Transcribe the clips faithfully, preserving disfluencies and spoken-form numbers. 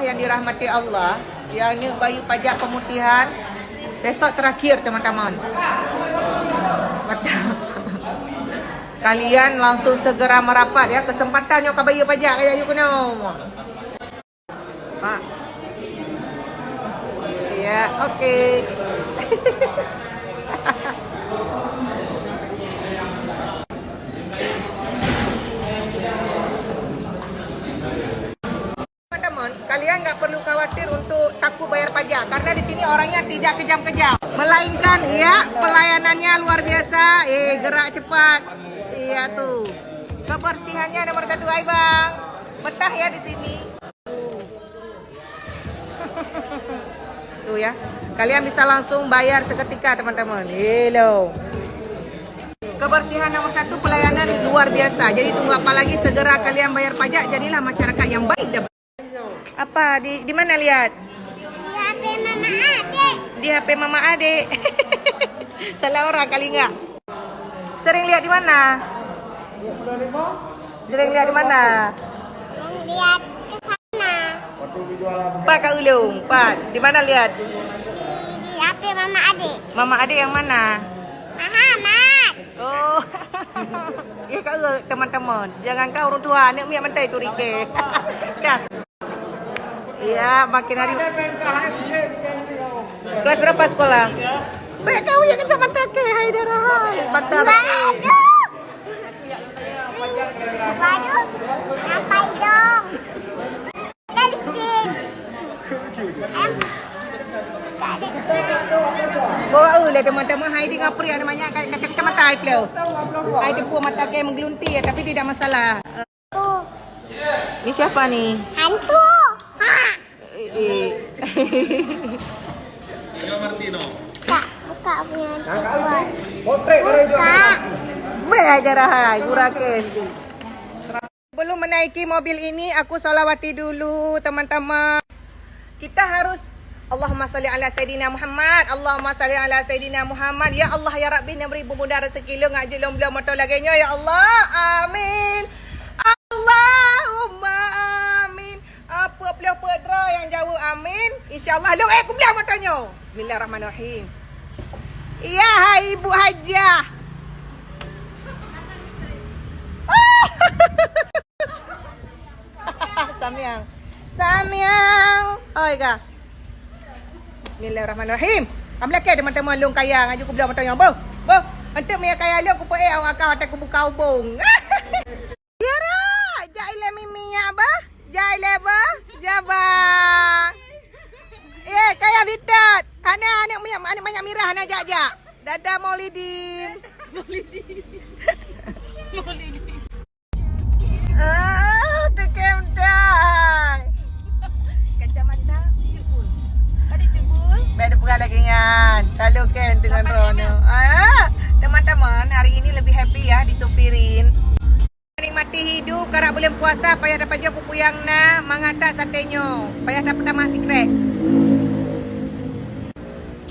Yang dirahmati Allah, yang ni bayeue pajak pemutihan, besok terakhir, teman-teman. Kalian langsung segera merapat ya, kesempatan nyoe ka bayeue pajak, kaya yuk keunoe. Pak. Ya, oke. Teman-teman, kalian nggak perlu khawatir untuk takut bayar pajak karena di sini orangnya tidak kejam-kejam. Melainkan ya, pelayanannya luar biasa. Eh, gerak cepat. Iya tuh. Kebersihannya nomor satu, hai Bang. Betah ya di sini. Tuh ya. Kalian bisa langsung bayar seketika, teman-teman. Hello. Kebersihan nomor satu, pelayanan luar biasa. Jadi tunggu apa lagi, segera kalian bayar pajak, jadilah masyarakat yang baik dan Apa? Di, di mana lihat? Di H P mama adik. Di H P mama adik. Salah orang kali enggak? Sering lihat di mana? Sering lihat di mana? Sering lihat di sana. Pat kat ulung, pat. Di mana lihat? Di, di H P mama adik. Mama adik yang mana? Mahamat. Oh. Ya, ka, teman-teman. Jangankan orang tua, aneuk miet mantai turi kèe. Cas. Ya, makin hari. Kelas berapa sekolah? Banyak kau yang kacamata kèe, hai darah, hai. Mata. Baru. Baru. Sampai dong. Bawa, eh, lah teman-teman, hai di ngapri ada banyak ka-, kaca-kacamata hai pleu. Hai di pun mata kèe menggelunti ya, tapi tidak masalah. Ni siapa ni? Hantu. Ha. Eh, eh. Kak, buka punya hantu. Buka. Baik aja dah hai, gurakan. Sebelum menaiki mobil ini, aku salawati dulu, teman-teman. Kita harus, Allahumma salli ala Sayyidina Muhammad, Allahumma salli ala Sayyidina Muhammad. Ya Allah, ya Rabbi, neubri peumudah rezeki lôn ngat jeuet lôn bloe moto lagèe nyoe, ya Allah. Amin. Allahumma amin. Apa peuet-peuet droe nyang jaweueb amin, insya Allah lôn, eh, kubloe moto nyoe. Bismillahirrahmanirrahim. Ya, hai Ibu Hajah. Samyang. Samyang. Oi, ka. Bismillahirrahmanirrahim. Kamoe lakèe teman-teman lôn kaya, ngaju kubloe moto nyoe. Boh, boh. Untuk mie kaya lôn, kupeuék awak kau watèe kubuka ubong. Tiara, jak ilèe mimi nyak bah. Jak ilèe bah. Jak bah. Eh, kaya sitat. Hana aneuk minyak, aneuk manyak mirah hana jak-jak. Dadah Maulidin. Maulidin. Maulidin. Ah, tu kem dah. Kacamata cukul. Ada cukul. Baik, ada pegang lagi nyan. Lalu kan dengan Rono. Ah, teman-teman, hari ini lebih happy ya disupirin. Menikmati hidup, karap bulan puasa, payah dapat jaweueb peue-peue nyang na, mangat that saté nyoe, payah that peutamah sikrek.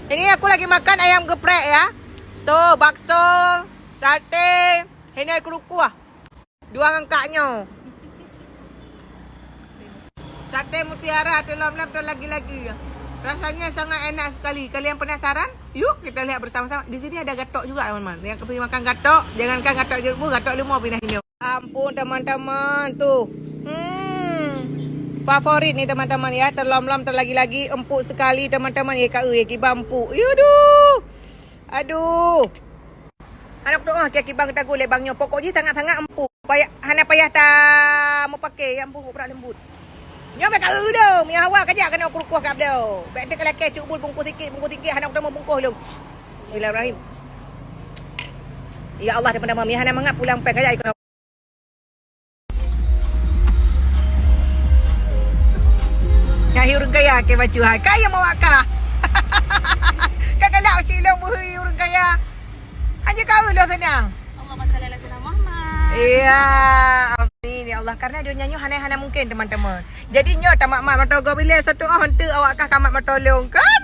Ini aku lagi makan ayam geprek ya. Tuh, bakso, saté, ini kurukuah. Dua ngangkak nyoe. Saté mutiara teulom-lom teulagi-lagi. Rasanya sangat enak sekali. Kalian penasaran? Yuk kita lihat bersama-sama. Di sini ada gatok juga, teman-teman. Yang kepingin makan gatok, jangankan gatok jeruk, gatok limo pinah nyoe. Ampun, teman-teman, tuh. Hmm. Favorit nih, teman-teman, ya. Teulom-lom teulagi-lagi, empuk sekali, teman-teman. Ya, Kak, ya, kiban empuk. Yuduh. Aduh. Hana kutu'oh kiban geutagu lé bang nyoe. Pokok jih sangat-sangat empuk. Payah, hana payah tameupaké, ya ampun, brat leumbut. Nyoe bèk ka udong, nyoe hawa kajak keunoe kurukoh ka bloe. Bèk teuk lakèe cuk bul bungkôh sikit, bungkôh sikit, hana kutamong bungkôh lom. Bismillahirrahmanirrahim. Ya Allah, teman-teman, mie hana mangat pulang pèng kajak ikoh. Nyan hi ureueng kaya, ke bacut hai. Kaya mawak kah. Ka galak cit lôn beuhe ureueng kaya. Hanya kau lôn seunang. Allahumma shalli ala sayyidina Muhammad. Ya, amin ya Allah. Karena donya nyoe hana-hana mungkin, teman-teman. Jadi nyoe tamat-mat moto gob ilèe satu oh, enteuk awak kah tamat moto lôn kan.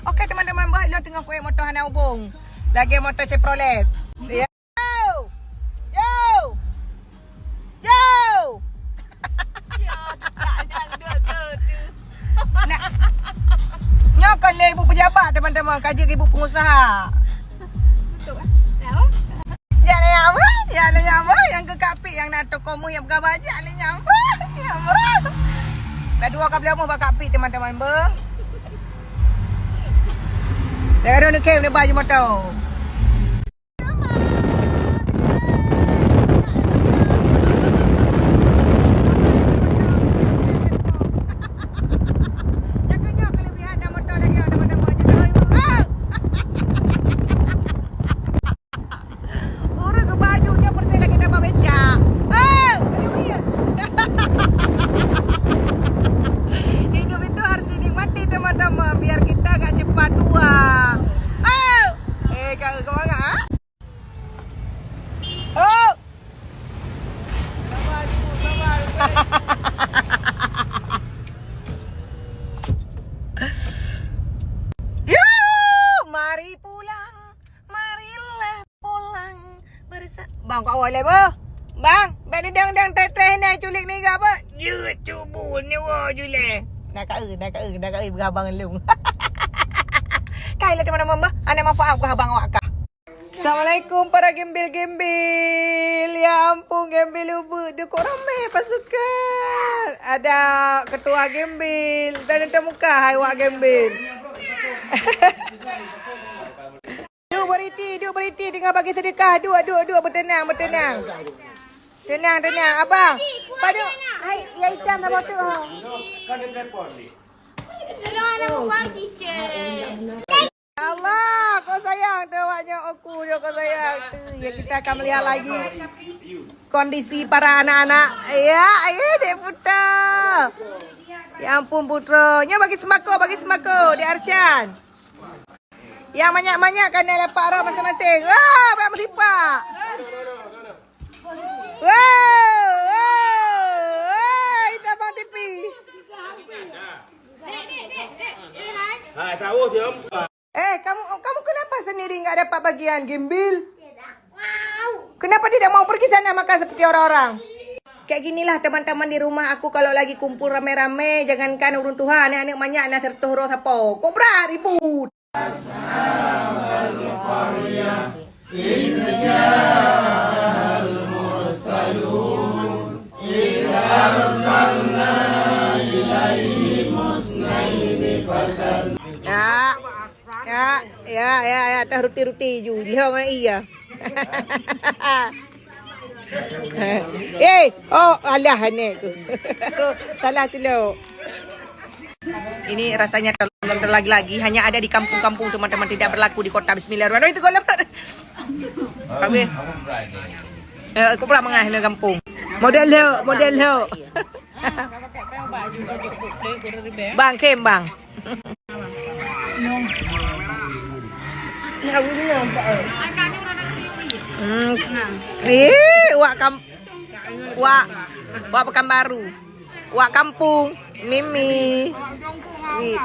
Oke, teman-teman, bah lôn teungoh kuék moto hana ubong. Lagèe moto Chevrolet. Ya. Yo! Yo! Yo! Yo, tak ada duduk. Kon lé ibu pejabat, teman-teman, ka jeuet ibu pengusaha. Betul, eh? Ya, oh. Ya, lé apa? Ya, lé apa? Nyang keu Kak Pik nyang na toko muh nyang peugah bajak, lé apa? Ya, apa? Dah dua ka beli muh bak Kak Pik, teman-teman, beuh. Dah ada ni kem ni baju motor. Ureueng geuba aju nyoe persen lagèe daba becak. Oh, aduh, iya. Hidup itu harus dinikmati, teman-teman, biar kita gak cepat tua. Oh. Eh, kau, kau bangat, ah? Oh. Yuh, mari pulang. Marilah pulang bersama. Bang, kau awai lé, beuh. Bang, bèk didang-dang treh-treh nyan culik niga, beuh. Jeuet cubu nyoe woe julèe. Na ka eu, na ka eu, na ka eu beurabang lôn. Kai lé teman-teman, beuh. Hana manfaat keu abang awak kah. Assalamualaikum para gembel-gembel. Ya ampun, gembel ubeut. Duh, kok ramé pasukan. Ada ketua gembel. Dan ada muka hai wak gembel. Duek beuriti, duek beuriti, teungoh bagi seudeukah. Duek, duek, duek, beuteunang, beuteunang. Teunang, teunang, abang. Padu, hai, ya itam sama tu, ha. Ya Allah, kok sayang tu awak nyoe, aku nyoe kok sayang tu. Ya, kita akan melihat lagi kondisi para anak-anak. Ya, eh, Dek Putra. Ya ampun, Putra. Nyoe bagi sembako, bagi sembako, Dek Arsyan. Yang manyak-manyak kan ada lapak roh masing-masing. Wah, banyak meusipak. Wah, wah, wah, itu abang T V. Hai, tahu siapa? Eh, kamu, kamu kenapa sendiri nggak dapat bagian, Gembel? Kenapa tidak mau pergi sana makan seperti orang-orang? Kayak ginilah teman-teman di rumah aku kalau lagi kumpul rame-rame, jangankan ureueng tuha, aneuk-aneuk manyak na seratus droe sapo. Kobra ribut. Ya, ya, ya, ya, ya, atas ruti-ruti ju. Lhong ai ya. Eh, oh, alah aneuk tu. Salah tulok. Ini rasanya kalau belum terlagi-lagi, hanya ada di kampung-kampung, teman-teman, tidak berlaku di kota. Bismillahirrahmanirrahim. Itu golem. Habis. Eh, aku pula mengah ni kampung. Model lo, model lo. Bang, kem, bang. Hmm. Eh, wak kam-, wak, wak Pekanbaru. Wak kampung, Mimi. Ih.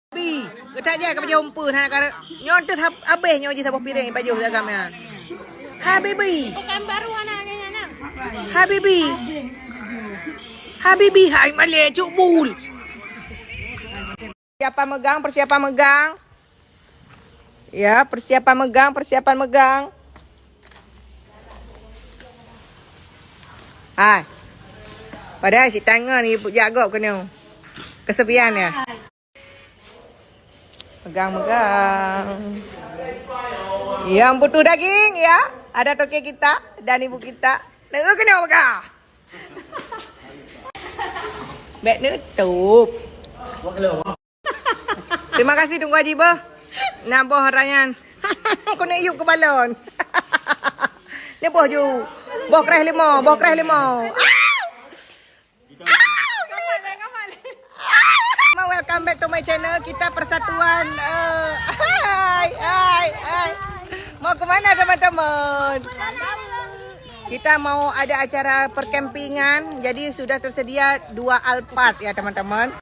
Bi, geutak jai ka pajoh umpeu, hana ka, nyoe teuh hab-, habéh nyoe jih saboh piréng pajoh agam nyan. Habibi. Pekanbaru hana nyan, nyan. Habibi. Habibi, hai malèe, cuk bul. Persiapan megang, persiapan megang. Ya, persiapan megang, persiapan megang. Hai. Padahai si tangan ni jagok keunoe. Kesepian ya. Megang-megang. Yang butuh daging, ya. Ada toke kita dan ibu kita. Tengok kena pegang. Bèk nutup. Terima kasih Teungku Haji beuh. Nah, boh rayan. Keuneuk yup keu balon. Ni boh ju. Boh kreh limo, boh kreh limo. Welcome back to my channel. Kita persatuan. Eh, hai, hai, hai. Mau ke mana, teman-teman? Kita mau ada acara perkempingan. Jadi, sudah tersedia dua Alphard, ya, teman-teman.